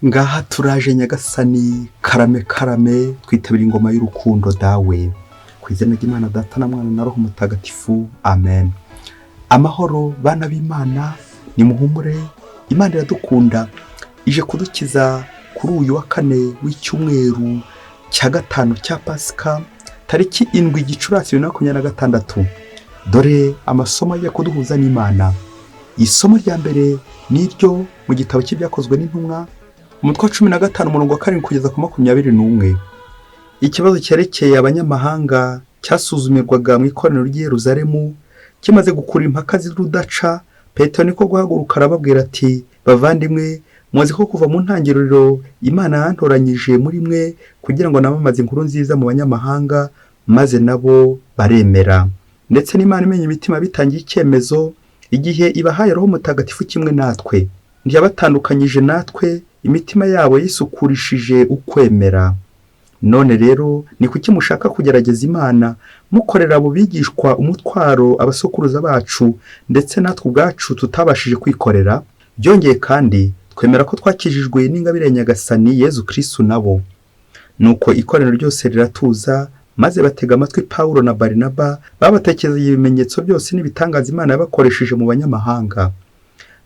Ngaha turaje Nyagasani, karame karame, twitabira ingoma y'urukundo dawe. Ku izina ry'Imana Data na Mwana na Roho Mutagatifu, amen. Amahoro bana b'Imana, nimuhumure, Imana iradukunda, ije kudukiza kuri uyu wa kane w'icyumweru cya gatanu cya Pasika, tariki 7 Gicurasi 2026. Dore amasomo agiye kuduhuza n'Imana. Isomo rya mbere ni iryo mu gitabo cy'Ibyakozwe n'Intumwa, umutwe wa 15, umurongo wa 7 kugeza ku 21. Ikibazo cyerekeye abanyamahanga cyasuzumirwaga mu ikoraniro ry'i Yeruzalemu kimaze gukura impaka z'urudaca, Petero niko guhaguruka arababwira ati: "Bavandimwe, muzi ko kuva mu ntangiriro Imana yantoranyije muri mwe kugira ngo namamaze inkuru nziza mu banyamahanga, maze nabo baremera. Ndetse n'Imana imenya imitima bitangiye icyemezo igihe ibahaye Roho Mutagatifu kimwe natwe. Ntiyabatandukanyije natwe, imitima yabo yisukurishije ukwemera. None rero ni kuki mushaka kugerageza Imana, mukorera abo bigishwa umutwaro abasokuruza bacu ndetse natwe ubwacu tutabashije kwikorera? Byongeye kandi, twemera ko twakijijwe n'ingabire ya Nyagasani Yezu Kristu nabo." Nuko ikoraniro ryose riratuza, maze batega amatwi Pawulo na Barinaba babatekereza ibimenyetso byose n'ibitangaza Imana yabakoresheje mu banyamahanga.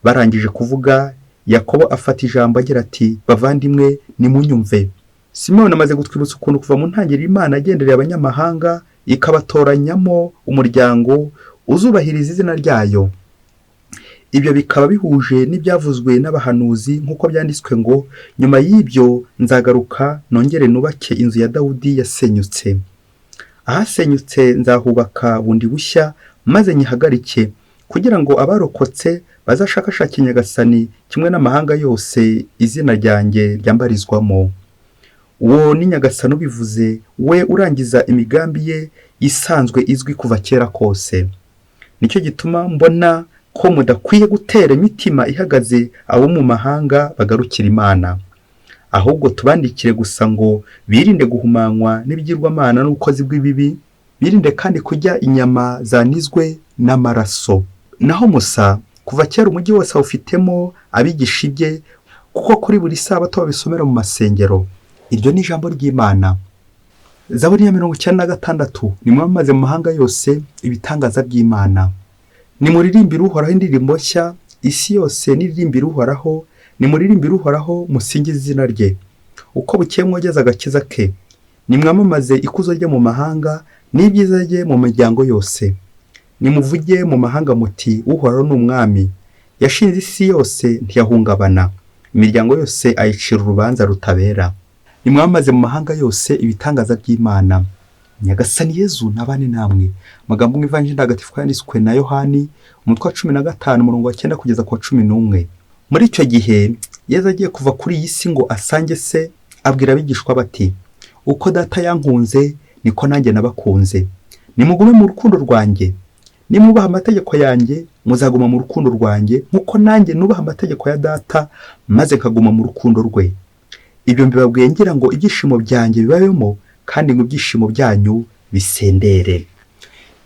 Barangije kuvuga, Yakobo afata ijambo agira ati: "Bavandimwe, nimunyumve. Simoni amaze gutwibutsa ukuntu kuva mu ntangiriro Imana yagendereye abanyamahanga ikabatoranyamo umuryango uzubahiriza izina ryayo. Ibyo bikaba bihuje n'ibyavuzwe n'abahanuzi nk'uko byanditswe ngo: 'Nyuma y'ibyo nzagaruka nongere nubake inzu ya Dawudi yasenyutse. Ahasenyutse nzahubaka bundi bushya maze nyihagarike, kugira ngo abarokotse bazashakashake Nyagasani kimwe n'amahanga yose izina ryanjye ryambarizwamo.' Uwo ni Nyagasani ubivuze, we urangiza imigambi ye isanzwe izwi kuva kera kose. Nicyo gituma mbona ko mudakwiye gutera imitima ihagaze abo mu mahanga bagarukira Imana. Ahubwo tubandikire gusa ngo birinde guhumanywa n'ibigirwamana n'ubukozi bw'ibibi, birinde kandi kurya inyama zanizwe n'amaraso. Naho Musa, kuva kera umujyi wose awufitemo abigisha ibye, kuko kuri buri sabato babisomera mu masengero." Iryo ni ijambo ry'Imana. Zaburi ya 96: Nimwamamaze mu mahanga yose ibitangaza by'Imana. Nimuririmbire Uhoraho indirimbo nshya, isi yose niririmbire Uhoraho. Nimuririmbire Uhoraho, musingize izina rye. Uko bukeye mwogeze agakiza ke. Nimwamamaze ikuzo rye mu mahanga n'ibyiza rye mu miryango yose. Nimuvuge mu mahanga muti: "Uhoraho ni umwami. Yashinze isi yose, ntiyahungabana. Imiryango yose ayicira urubanza rutabera." Nimwamamaze mu mahanga yose ibitangaza by'Imana. Nyagasani Yezu nabane namwe. Amagambo mu Ivanjiri ntagatifu yanditswe na Yohani, umutwe wa 15, umurongo wa 9 kugeza ku wa 11. Muri icyo gihe Yezu agiye kuva kuri iyi si ngo asange se, abwira abigishwa bati: "Uko Data yankunze niko nanjye nabakunze. Nimugume mu rukundo rwanjye. Nimwubaha amategeko yanjye, muzaguma mu rukundo rwanjye, nk'uko nanjye nubaha amategeko ya Data maze nkaguma mu rukundo rwe. Ibyo mbibabwiye ngira ngo ibyishimo byanjye bibabemo, kandi ngo ibyishimo byanyu bisendere."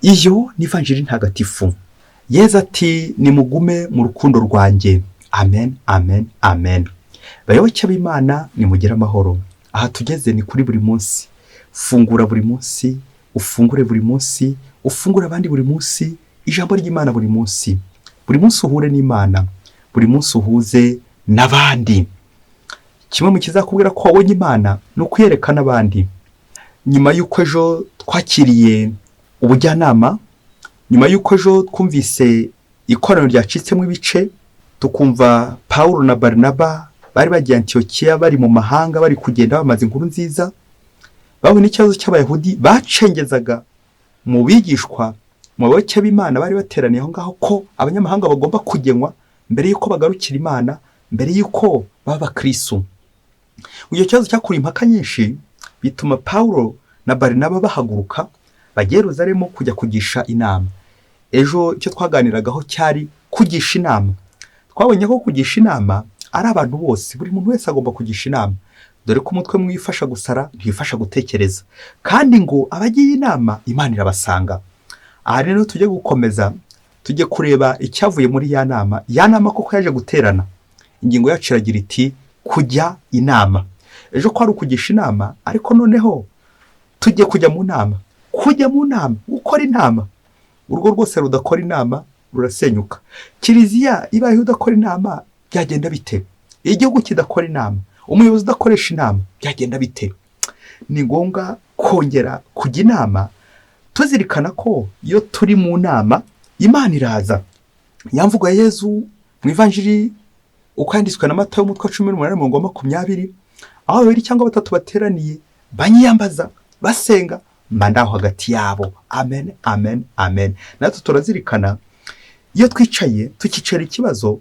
Iyo ni Ivanjiri ntagatifu. Yezu ati: "Nimugume mu rukundo rwanjye." Amen, amen, amen. Bayoboke b'Imana, nimugire amahoro. Aha tugeze ni kuri buri munsi. Fungura buri munsi, ufungure buri munsi, ufungure abandi buri munsi, ijambo ry'Imana buri munsi. Buri munsi uhure n'Imana, buri munsi uhuze n'abandi. Kimwe mu kizakubwira ko wabonye Imana ni ukuyereka n'abandi. Nyuma y'uko ejo twakiriye ubujyanama, nyuma y'uko ejo twumvise ikoraniro ryacitsemo ibice, tukumva Pawulo na Barinaba bari bagiye Antiyokiya, bari mu mahanga, bari kugenda bamaze inkuru nziza, babona ikibazo cy'Abayahudi bacengezaga mu bigishwa, mu bayoboke b'Imana bari bateraniye aho ngaho, ko abanyamahanga bagomba kugenwa mbere y'uko bagarukira Imana, mbere y'uko baba abakristu. Icyo kibazo cyakuriye impaka nyinshi, bituma Pawulo na Barinaba bahaguruka bajya i Yeruzalemu kujya kugisha inama. Ejo icyo twaganiragaho cyari kugisha inama. Twabonye ko kugisha inama ari abantu bose, buri muntu wese agomba kugisha inama, dore ko umutwe mwifasha gusara ntiwifasha gutekereza, kandi ngo abagiye inama Imana irabasanga. Aha rero tujye gukomeza, tujye kureba icyavuye muri ya nama. Ya nama koko yaje guterana, ingingo yacu iragira iti: Kujya inama. Ejo ko ari ukugisha inama, ariko noneho tujye kujya mu nama. Kujya mu nama, gukora inama. Urugo rwose rudakora inama rurasenyuka. Kiliziya ibayeho udakora inama byagenda bite? Igihugu kidakora inama, umuyobozi udakoresha inama byagenda bite? Ni ngombwa kongera kujya inama, tuzirikana ko iyo turi mu nama Imana iraza. Ya mvugo ya Yezu mu Ivanjiri uko yanditswe na Matayo umutwe wa 18 umurongo wa 20, aho babiri cyangwa batatu bateraniye banyiyambaza basenga, mba ndaho hagati yabo. Amen, amen, amen. Natwe turazirikana iyo twicaye tukicara ikibazo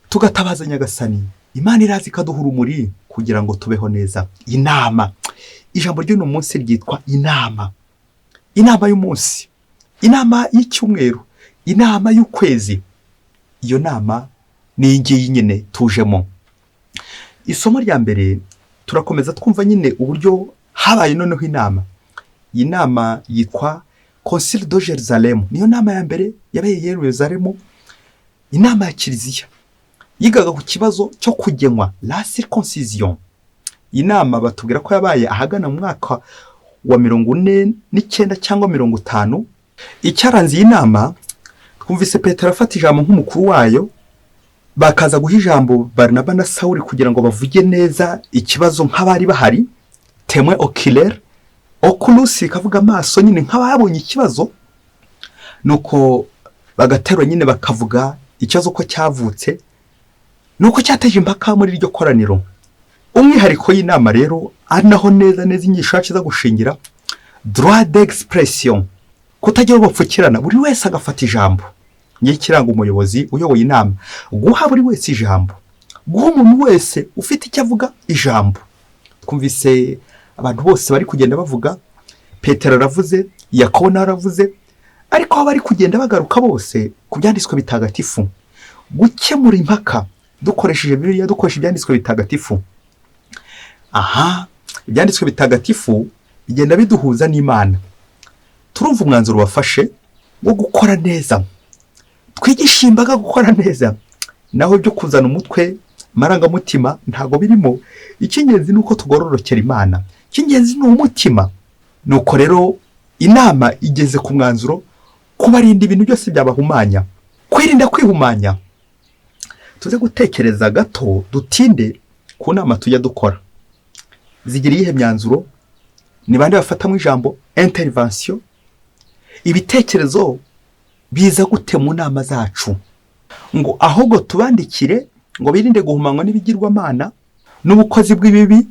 tugatabaza Nyagasani, Imana iraza ikaduha urumuri kugira ngo tubeho neza. Inama, ijambo ry'uno munsi ryitwa inama. Inama y'umunsi, inama y'icyumweru, inama y'ukwezi. Iyo nama ni iyi ngiyi nyine tujemo. Isomo rya mbere turakomeza twumva nyine uburyo habaye noneho inama. Iyi nama yitwa Concile de Jerusalem. Niyo nama ya mbere yabaye i Yerusalemu, inama ya kiliziya yigaga ku kibazo cyo kugenwa, la circoncision. Iyi nama batubwira ko yabaye ahagana mu mwaka wa 49 cyangwa 50. Icyaranze iyi nama, twumvise Petero afata ijambo nk'umukuru wayo, bakaza guha ijambo Barinaba na Sawuli kugira ngo bavuge neza ikibazo nk'abari bahari. Témoin oculaire, oculus ikavuga amaso nyine, nk'ababonye ikibazo. Nuko bagaterura nyine bakavuga ikibazo ko cyavutse, nuko cyateje impaka muri iryo koraniro. Umwihariko y'inama rero, ari naho neza neza inyigisho yacu iza gushingira, droit d'expression, kutagira uwo bapfukirana, buri wese agafata ijambo. Ngiye kiranga umuyobozi uyoboye inama, guha buri wese ijambo, guha umuntu wese ufite icyo avuga ijambo. Twumvise abantu bose bari kugenda bavuga, Petero aravuze, Yakobo nawe aravuze, ariko aho bari kugenda bagaruka bose ku byanditswe bitagatifu, gukemura impaka dukoresheje Bibiliya, dukoresha ibyanditswe bitagatifu. Aha ibyanditswe bitagatifu bigenda biduhuza n'Imana. Turumva umwanzuro wafashe wo gukora neza, twigisha imbaga gukora neza, naho ibyo kuzana umutwe, amarangamutima ntabwo birimo. Icy'ingenzi ni uko tugororokera Imana, icy'ingenzi ni umutima. Nuko rero inama igeze ku mwanzuro kubarinda ibintu byose byabahumanya, kwirinda kwihumanya. Tuze gutekereza gato, dutinde ku nama tujya dukora. Zigira iyihe myanzuro? Ni bande bafatamo ijambo, intervention? Ibitekerezo biza gute mu nama zacu? Ngo ahubwo tubandikire ngo birinde guhumanywa n'ibigirwamana n'ubukozi bw'ibibi,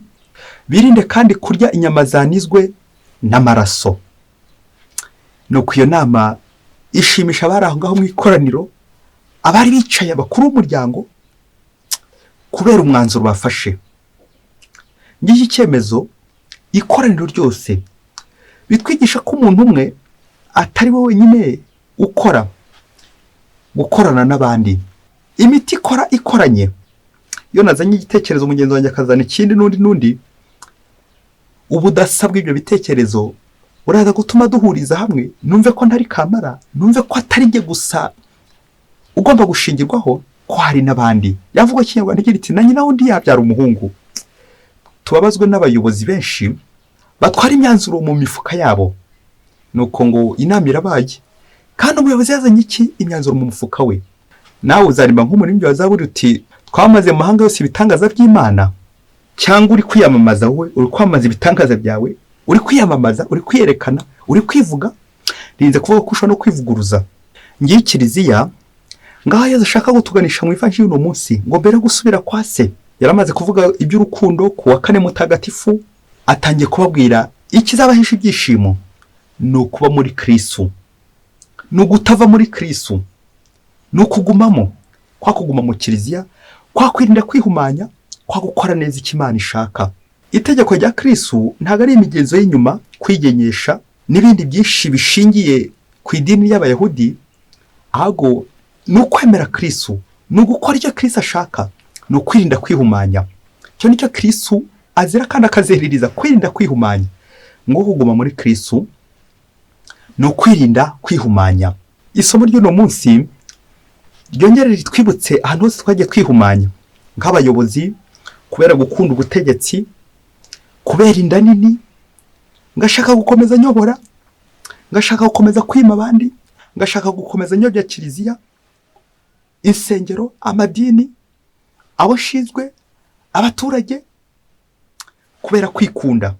birinde kandi kurya inyama zanizwe n'amaraso. Nuko iyo nama ishimisha abari aho ngaho mu ikoraniro, abari bicaye, abakuru b'umuryango, kubera umwanzuro bafashe. Ngiki icyemezo ikoraniro ryose bitwigisha ko umuntu umwe atari we wenyine ukora, gukorana n'abandi. Imiti ikora ikoranye. Iyo nazanye igitekerezo, mugenzi wanjye akazana ikindi, n'undi n'undi, ubudasa bw'ibyo bitekerezo buraza gutuma duhuriza hamwe, numve ko ntari kamara, numve ko atari njye gusa ugomba gushingirwaho, ko hari n'abandi. Yavuga Ikinyarwanda igira iti: "Na nyina wundi yabyara umuhungu." Tubabazwe n'abayobozi benshi batwara imyanzuro mu mifuka yabo. Nuko ngo inama irabaye kandi umuyobozi yazanye iki? Imyanzuro mu mufuka we. Nawe uzarimba nk'umuririmbyi wa Zaburi uti: "Twamaze mu mahanga yose ibitangaza by'Imana." Cyangwa uri kwiyamamaza wowe, uri kwamamaza ibitangaza byawe, uri kwiyamamaza, uri kwiyerekana, uri kwivuga. Rinze kuvuga ko ushobora no kwivuguruza. Ngiyi kiliziya ngaho Yezu ashaka kutuganisha mu ivanjiri y'uno munsi, ngo mbere yo gusubira kwa se, yaramaze kuvuga iby'urukundo ku wa kane mutagatifu, atangiye kubabwira ikizabahesha ibyishimo ni ukuba muri Kristu, ni ugutava muri Kristu, ni ukugumamo, kwa kuguma mu kiliziya, kwa kwirinda kwihumanya, kwa gukora neza icyo Imana ishaka. Itegeko rya Kristu ntabwo ari imigenzo y'inyuma, kwigenyesha n'ibindi byinshi bishingiye ku idini y'Abayahudi, ahubwo ni ukwemera Kristu, ni ugukora icyo Kristu ashaka, ni ukwirinda kwihumanya. Icyo ni cyo Kristu azira kandi akazeririza, kwirinda kwihumanya. Ngo kuguma muri Kristu ni ukwirinda kwihumanya. Isomo ry'uno munsi ryongere ritwibutse ahantu hose twagiye twihumanya nk'abayobozi. Kubera gukunda ubutegetsi, kubera inda nini, ngashaka gukomeza nyobora, ngashaka gukomeza kwima abandi, ngashaka gukomeza nyobya kiliziya, insengero, amadini, abo nshinzwe, abaturage, kubera kwikunda.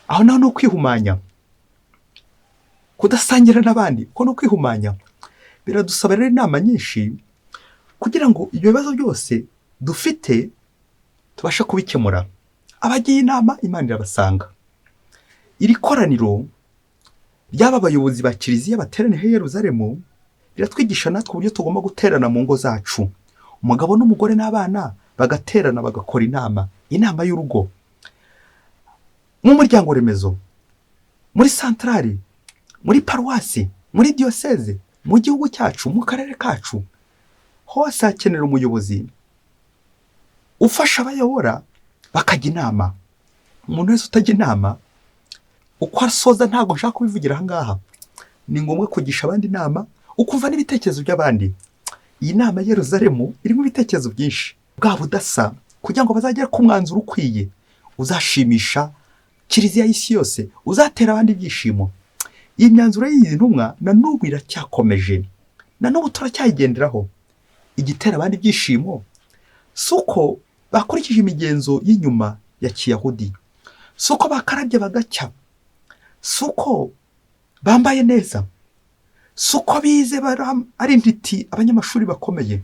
Aho naho ni ukwihumanya. Kudasangira n'abandi ko ni ukwihumanya. Biradusaba rero inama nyinshi kugira ngo ibyo bibazo byose dufite tubashe kubikemura. Abagiye inama, Imana irabasanga. Iri koraniro ry'aba bayobozi ba kiliziya bateraniye i Yeruzalemu riratwigisha natwe uburyo tugomba guterana mu ngo zacu, umugabo n'umugore n'abana bagaterana, bagakora inama, inama y'urugo, mu muryango remezo, muri santarari, muri paruwasi, muri diyoseze, mu gihugu cyacu, mu karere kacu, hose hakenera umuyobozi ufasha abayobora bakajya inama. Umuntu wese utajya inama, uko asoza ntabwo nshaka kubivugira aha ngaha. Ni ngombwa kugisha abandi inama, ukumva n'ibitekerezo by'abandi. Iyi nama ya Yeruzalemu irimo ibitekerezo byinshi bwa budasa kugira ngo bazagere ku mwanzuro ukwiye uzashimisha kiliziya y'isi yose, uzatera abandi ibyishimo. Iyi myanzuro y'iyi ntumwa na n'ubu iracyakomeje, na n'ubu turacyayigenderaho. Igitera abandi ibyishimo si uko bakurikije imigenzo y'inyuma ya kiyahudi, si uko bakarabye bagacya, si uko bambaye neza, si uko bize ari intiti, abanyamashuri bakomeye,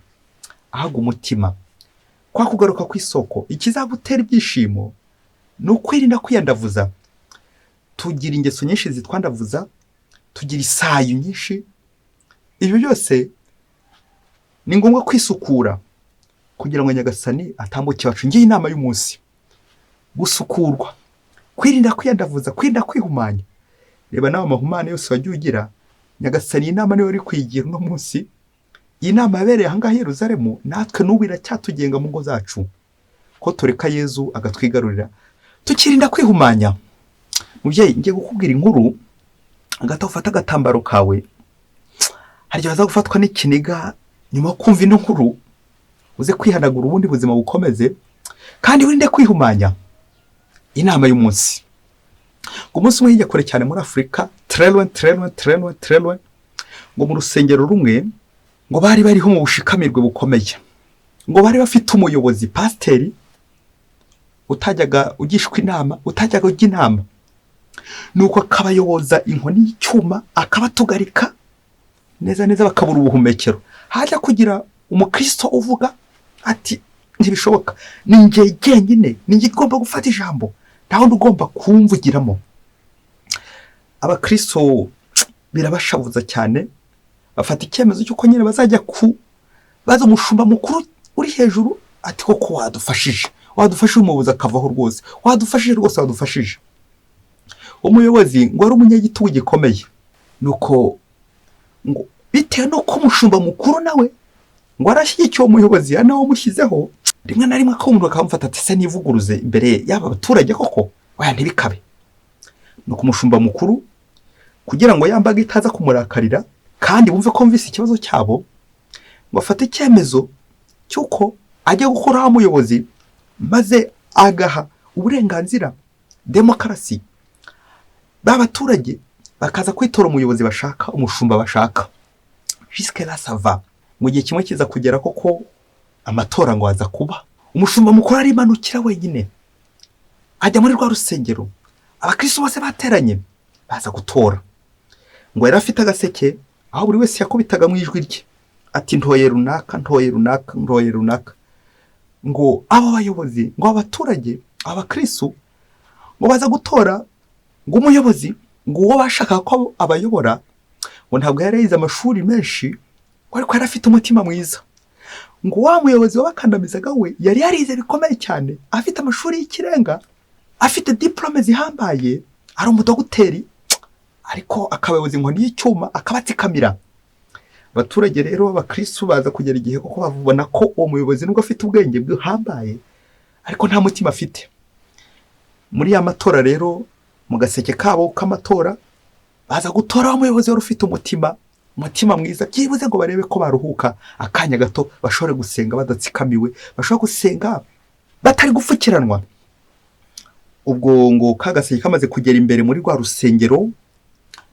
ahubwo umutima kwa kugaruka ku isoko. Ikizagutera ibyishimo ni ukwirinda kwiyandavuza. Tugira ingeso nyinshi zitwandavuza, tugira isayo nyinshi. Ibyo byose ni ngombwa kwisukura kugira ngo Nyagasani atambuke iwacu. Ngiye inama y'umunsi: gusukurwa, kwirinda kwiyandavuza, kwirinda kwihumanya. Reba nawe amahumane yose wagiye ugira. Nyagasani iyi nama niwe uri kuyigira uno munsi. Iyi nama yabereye ahangaha i Yeruzalemu, natwe n'ubu iracyatugenga mu ngo zacu, ko tureka Yezu agatwigarurira, tukirinda kwihumanya. Mubyeyi, ngiye gukubwira inkuru hagati aho. Ufate agatambaro kawe, hari igihe waza gufatwa n'ikiniga nyuma yo kumva ino nkuru, uze kwihanagura, ubundi buzima bukomeze, kandi wirinde kwihumanya. Inama y'umunsi: ngo umunsi umwe hirya kure cyane muri Afurika, très loin, très loin, très loin, très loin, ngo mu rusengero rumwe ngo bari bariho mu bushikamirwe bukomeye. Ngo bari bafite umuyobozi, pasiteri, utajyaga ugishwa inama, utajyaga ujya inama. Nuko akabayoboza inkoni y'icyuma, akabatugarika neza neza, bakabura ubuhumekero. Hajya kugira umukristo uvuga ati: "Ntibishoboka, ni njye jyenyine, ni njye ugomba gufata ijambo, nta wundi ugomba kumvugiramo." Abakristo birabashavuza cyane, bafata icyemezo cy'uko nyine bazajya ku baza umushumba mukuru uri hejuru, ati: "Koko wadufashije, wadufashije, umuyobozi akavaho rwose, wadufashije rwose, wadufashije." Umuyobozi ngo ari umunyagitugu gikomeye. Nuko ngo bitewe n'uko umushumba mukuru nawe ngo arashyigikiye uwo muyobozi, ari nawe wamushyizeho, rimwe na rimwe akumva akamufata ati: "Se nivuguruze imbere y'aba baturage koko? Oya, ntibikabe." Nuko umushumba mukuru, kugira ngo ya mbaga itaza kumurakarira kandi bumve ko mvise ikibazo cyabo, ngo afate icyemezo cy'uko ajya gukuraho umuyobozi, maze agaha uburenganzira, demokarasi, ba baturage bakaza kwitora umuyobozi bashaka, umushumba bashaka. Jusque là, ça va. Mu gihe kimwe kiza kugera koko, amatora ngo aza kuba, umushumba mukuru arimanukira wenyine, ajya muri rwa rusengero, abakristo bose bateranye baza gutora. Ngo yari afite agaseke aho buri wese yakubitaga mu ijwi rye ati: "Ntoye runaka, ntoye runaka, ntoye runaka." Ngo abo bayobozi, ngo abaturage, abakristo ngo baza gutora ngo umuyobozi, ngo uwo bashakaga ko abayobora, ngo ntabwo yari yize amashuri menshi, ngo ariko yari afite umutima mwiza. Ngo wa muyobozi wabakandamizaga we yari yarize bikomeye cyane, afite amashuri y'ikirenga, afite diporome zihambaye, ari umudogiteri, ariko akabayoboza inkoni y'icyuma, akabatsikamira. Abaturage rero b'abakristu baza kugera igihe kuko babona ko uwo muyobozi, nubwo afite ubwenge buhambaye, ariko nta mutima afite. Muri ya matora rero, mu gaseke kabo k'amatora, baza gutora wa muyobozi wari ufite umutima mwiza, byibuze ngo barebe ko baruhuka akanya gato, bashobore gusenga badatsikamiwe, bashobore gusenga. Batari gupfukiranwa. Ubwo ngo kagaseke kamaze kugera imbere muri rwa rusengero,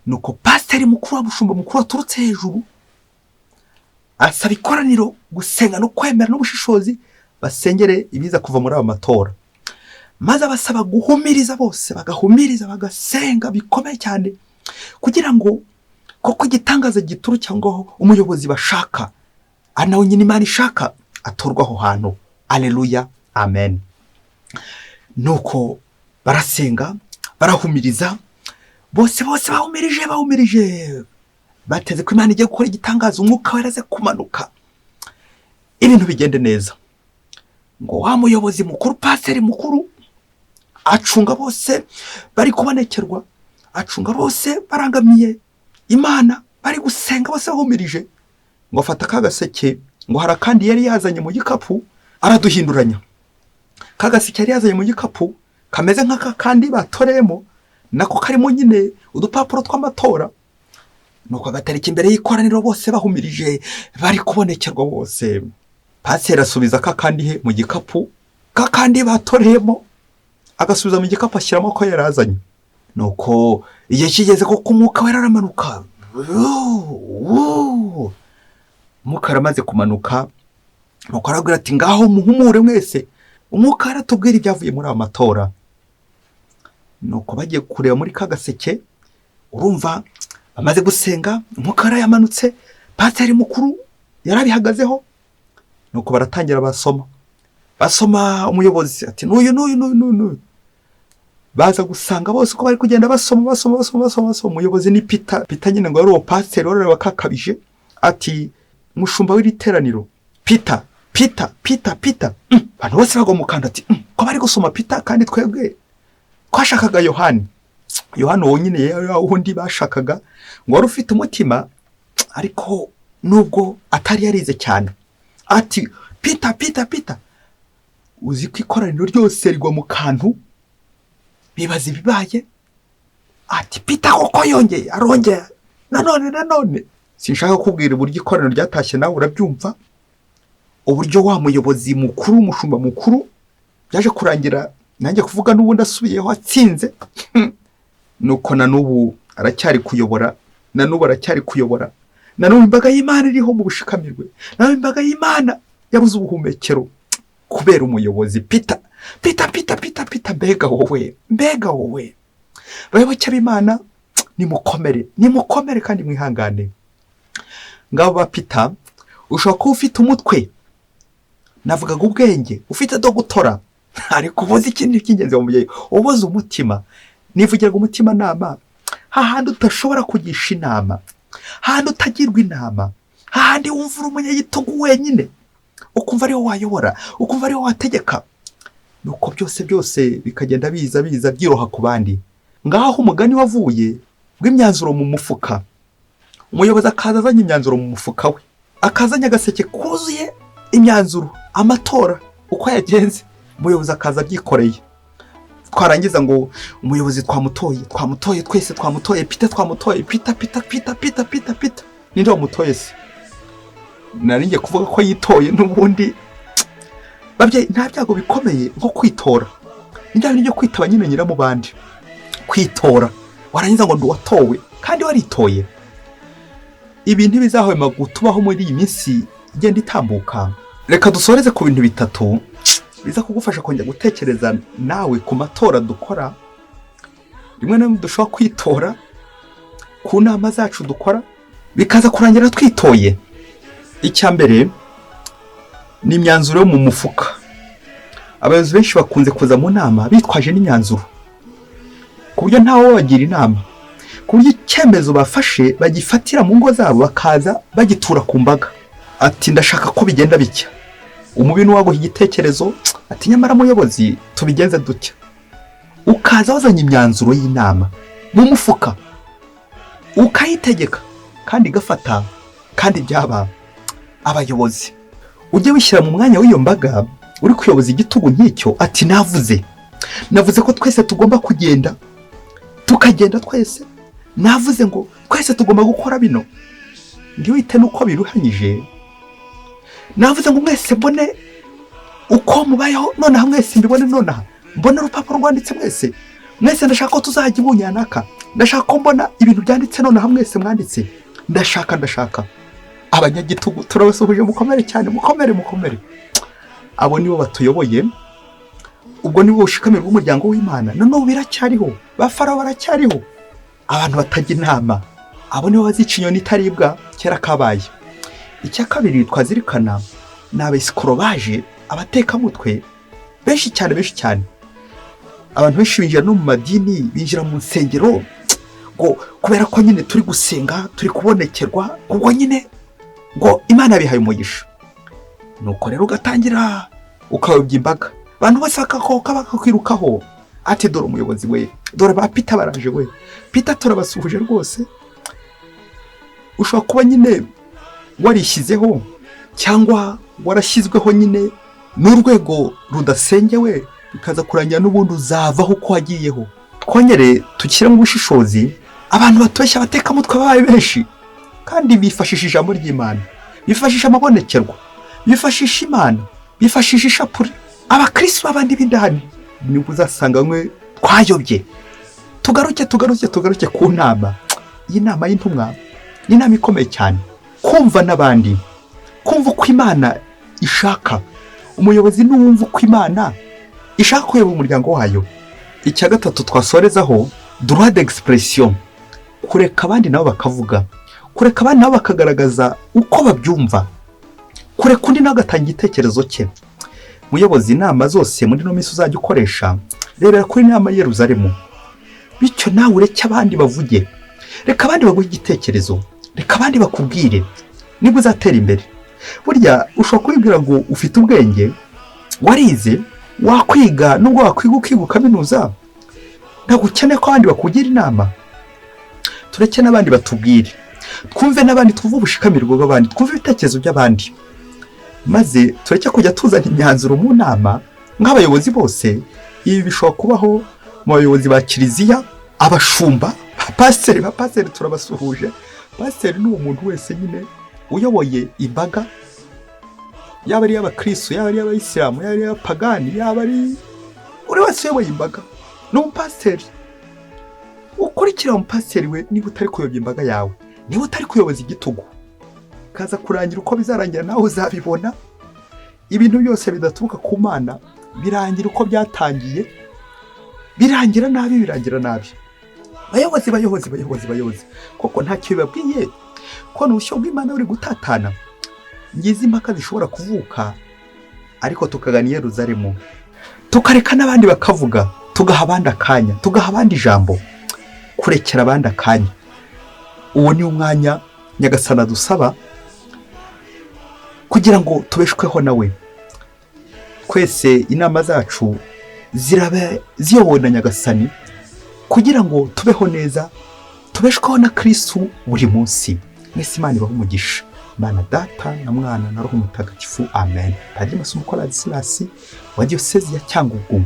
nuko pasiteri mukuru wa mushumba mukuru waturutse hejuru asaba ikoraniro gusenga no kwemera n'ubushishozi, basengere ibiza kuva muri ayo matora, maze abasaba guhumiriza, bose bagahumiriza, bagasenga bikomeye cyane, kugira ngo koko igitangaza giturutse aho ngaho, umuyobozi bashaka, ari nawe nyine Imana ishaka, atorwa aho hantu. Aleluya, amen. Nuko barasenga, barahumiriza bose, bose bahumirije, bahumirije, bateze ko Imana igiye gukora igitangaza, Umwuka Wera aze kumanuka, ibintu bigende neza. Ngo wa muyobozi mukuru, pasiteri mukuru, acunga bose bari kubonekerwa, acunga bose barangamiye Imana, bari gusenga, bose bahumirije, ngo afata ka gaseke. Ngo hari akandi yari yazanye mu gikapu, araduhinduranya. Ka gaseke yari yazanye mu gikapu kameze nk'aka kandi batoreyemo, nako karimo nyine udupapuro tw'amatora. Nuko agatarika imbere y'ikoraniro, bose bahumirije, bari kubonekerwa bose. Pasiteri asubiza ka kandi he mu gikapu, ka kandi batoreyemo, agasubiza mu gikapu, ashyiramo ko yari azanye. Nuko igihe kigeze koko Umwuka Wera aramanuka. Umwuka aramaze kumanuka, nuko arabwira ati: "Ngaho muhumure mwese, Umwuka aratubwira ibyavuye muri aya matora." Nuko bagiye kureba muri ka gaseke, urumva bamaze gusenga, Umwuka yarayamanutse, pasiteri mukuru yarabihagazeho. Nuko baratangira basoma, basoma, umuyobozi ati: "N'uyu, n'uyu, n'uyu, n'uyu, n'uyu." Baza gusanga bose uko bari kugenda basoma, basoma, basoma, basoma, basoma, umuyobozi ni Pita. Pita nyine ngo yari uwo pasiteri wari wakakabije, ati: "Mushumba w'iri teraniro, Pita, Pita, Pita, Pita." Abantu bose bagwa mu kantu, ati: Ko bari gusoma Pita kandi twebwe twashakaga Yohani?" Yohani uwo nyine yari wundi bashakaga, ngo wari ufite umutima ariko nubwo atari yarize cyane. Ati: "Pita, Pita, Pita." Uzi ko ikoraniro ryose rigwa mu kantu, bibaza ibibaye. Ati: "Pita koko." Yongeye, arongera nanone, nanone. Sinshaka kukubwira uburyo ikoraniro ryatashye, nawe urabyumva, uburyo wa muyobozi mukuru, umushumba mukuru, byaje kurangira, nanjye kuvuga n'ubundi asubiyeho atsinze. Nuko na n'ubu aracyari kuyobora, na n'ubu aracyari kuyobora, na n'ubu imbaga y'Imana iriho mu bushikamirwe, na n'ubu imbaga y'Imana yabuze ubuhumekero kubera umuyobozi Pita, Pita, Pita, Pita, Pita. Mbega wowe, mbega wowe! Bayoboke b'Imana, nimukomere, nimukomere kandi mwihangane. Ngabo ba Pita, ushobora kuba ufite umutwe, navugaga ubwenge, ufite dogutora, ariko ubuze ikintu cy'ingenzi mu mubyeyi, ubuze umutima. Nivugiraga umutimanama, hahandi udashobora kugisha inama, hahandi utagirwa inama, hahandi wumva uri umunyagitugu wenyine, ukumva ariwo wayobora, ukumva ariwo wategeka, nuko byose byose bikagenda biza biza byiroha ku bandi. Ngaho umugani wavuye w'imyanzuro mu mufuka. Umuyobozi akaza azanye imyanzuro mu mufuka we, akazanye agaseke kuzuye imyanzuro, amatora uko yagenze, umuyobozi akaza abyikoreye. Twarangiza ngo umuyobozi twamutoye, twamutoye twese, twamutoye Pita, twamutoye Pita, Pita, Pita, Pita, Pita, Pita. Ninde wamutoye se? Nari ngiye kuvuga ko yitoye n'ubundi. Babyeyi, nta byago bikomeye nko kwitora. Ni bya bintu byo kwitaba nyine nyiramubande, kwitora, warangiza ngo ndi uwatowe kandi waritoye. Ibi ntibizahwema gutubaho muri iyi minsi igenda itambuka. Reka dusoreze ku bintu bitatu biza kugufasha kongera gutekereza nawe ku matora dukora. Rimwe na rimwe dushobora kwitora ku nama zacu dukora, bikaza kurangira twitoye. Icya mbere ni imyanzuro yo mu mufuka. Abayobozi benshi bakunze kuza mu nama bitwaje n'imyanzuro, ku buryo ntawe babagira inama, ku buryo icyemezo bafashe bagifatira mu ngo zabo, bakaza bagitura ku mbaga, ati: "Ndashaka ko bigenda bitya." Umubi n'uwaguha igitekerezo, ati: "Nyamara muyobozi, tubigenze dutya." Ukaza wazanye imyanzuro y'inama mu mufuka, ukayitegeka kandi igafata. Kandi byaba abayobozi, ujye wishyira mu mwanya w'iyo mbaga uri kuyoboza igitugu nk'icyo, ati: "Navuze, navuze ko twese tugomba kugenda, tukagenda twese. Navuze ngo twese tugomba gukora bino, ntiwite n'uko biruhanyije. Navuze ngo mwese mbone Uko mubayeho nonaha mwese mbibone nonaha, mbona urupapuro rwanditse mwese mwese. Ndashaka ko tuzajya ibunyanaka, ndashaka ko mbona ibintu byanditse nonaha mwese mwanditse. Ndashaka abanyagitugu turabasuhuje, mukomere cyane, mukomere, mukomere. Abo nibo batuyoboye, ubwo nibo bushikamire bw'umuryango w'Imana. Na n'ubu biracyariho, ba Farawo baracyariho, abantu batajya inama, abo nibo bazica inyoni itaribwa kera kabaye. Icya kabiri twazirikana ni abesikoro baje, abatekamutwe benshi cyane, benshi cyane. Abantu benshi binjira no mu madini, binjira mu nsengero ngo kubera ko nyine turi gusenga, turi kubonekerwa, ubwo nyine ngo Imana yabihaye umugisha. Nuko rero ugatangira ukayobya imbaga, abantu bose bakakoka bakakwirukaho, ati dore umuyobozi we, dore ba Pita baraje we. Pita turabasuhuje rwose. Ushobora kuba nyine warishyizeho cyangwa warashyizweho nyine n'urwego rudasengewe, bikaza kurangira n'ubundi uzavaho uko wagiyeho. Twongere dushyire mu bushishozi, abantu batubeshya, abatekamutwe babaye benshi, kandi bifashisha ijambo ry'Imana, bifashisha amabonekerwa, bifashisha Imana, bifashisha ishapure, abakirisitu b'abandi b'indani, nibwo uzasanga mwe twayobye. Tugaruke, tugaruke, tugaruke ku nama. Iyi nama y'intumwa ni inama ikomeye cyane, kumva n'abandi, kumva uko Imana ishaka. Umuyobozi n'uwumva uko Imana ishaka kuyobora umuryango wayo. Icya gatatu twasorezaho, droit d'expression, kureka abandi nabo bakavuga, kureka abandi nabo bakagaragaza uko babyumva, kureka undi nawe agatanga igitekerezo cye. Muyobozi, inama zose muri ino minsi uzajya ukoresha, rebera kuri inama y'i Yeruzalemu, bityo nawe ureke abandi bavuge, reka abandi baguhe igitekerezo, reka abandi bakubwire, nibwo uzatera imbere. Burya ushobora kubibwira ngo ufite ubwenge, warize, wakwiga, nubwo wakwiga ukiga kaminuza, ntabwo ukeneye ko abandi bakugira inama. Tureke n'abandi batubwire, twumve n'abandi, twumve ubushikamirwa bw'abandi, twumve ibitekerezo by'abandi, maze tureke kujya tuzana imyanzuro mu nama nk'abayobozi bose. Ibi bishobora kubaho mu bayobozi ba kiliziya, abashumba, ba pasiteri. Ba pasiteri turabasuhuje. Pasiteri ni umuntu wese nyine uyoboye imbaga, yaba ari iy'abakristo, yaba ari iy'abayisilamu, yaba ari iy'abapagani, yaba ari buri wese uyoboye imbaga ni umupasiteri. Ukurikira umupasiteri we, niba utari kuyobya imbaga yawe, niba utari kuyoboza igitugu, kaza kurangira uko bizarangira nawe uzabibona. Ibintu byose bidaturuka ku Mana birangira uko byatangiye, birangira nabi, birangira nabi. Bayobozi, bayobozi, bayobozi, bayobozi, koko ntacyo bibabwiye ko ni ubushyo bw'Imana buri gutatana? Ngize impaka zishobora kuvuka, ariko tukagana i Yeruzalemu, tukareka n'abandi bakavuga, tugaha abandi akanya, tugaha abandi ijambo, kurekera abandi akanya. Uwo ni umwanya Nyagasana dusaba kugira ngo tubeshweho nawe. Twese inama zacu ziraba ziyobowe na Nyagasani kugira ngo tubeho neza, tubeshweho na Kirisitu buri munsi. Mwese Imana ibahe umugisha, Imana Data na Mwana na Roho Mutagatifu, amen. Padiri Masumbuko Ladislas wa Diyosezi ya Cyangugu.